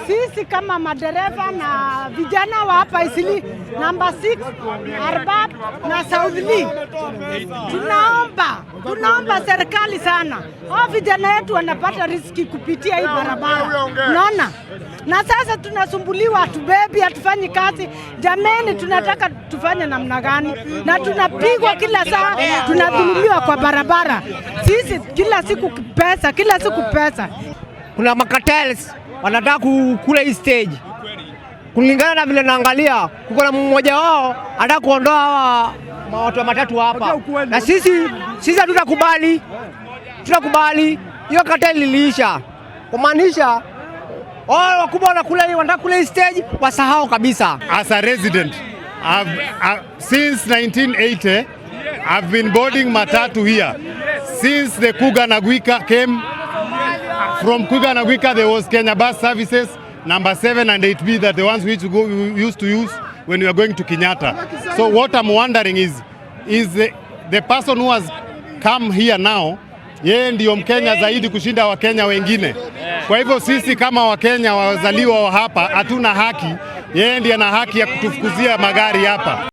Sisi kama madereva na vijana wa hapa Eastleigh namba 6, Arbab na Southlea, tunaomba serikali sana, hao vijana wetu wanapata riziki kupitia hii barabara, unaona? Na sasa tunasumbuliwa, hatubebi, hatufanyi kazi. Jameni, tunataka tufanye namna gani? Na tunapigwa kila saa, tunadhulumiwa kwa barabara. Sisi kila siku pesa, kila siku pesa. Kuna macartels wanataka kukula hii stage. Kulingana na vile naangalia, kuko na mmoja wao anataka kuondoa hawa watu wa matatu hapa, na sisi hatutakubali, tutakubali hiyo cartel iliisha, kumaanisha wao wakubwa wanakula hii, wanataka kula hii stage, wasahau kabisa. As a resident, since 1980, I've been boarding matatu here. Since the Kuga na Gwika came, from Kuga na Gwika there was Kenya Bus Services, number 7 and 8B, that the ones which we used to use when we were going to Kenyatta. So what I'm wondering is the person who has come here now, yeye ndiyo Mkenya zaidi kushinda Wakenya wengine. Kwa hivyo sisi kama Wakenya wazaliwa wa hapa hatuna haki, yeye ndiye ana haki ya kutufukuzia magari hapa.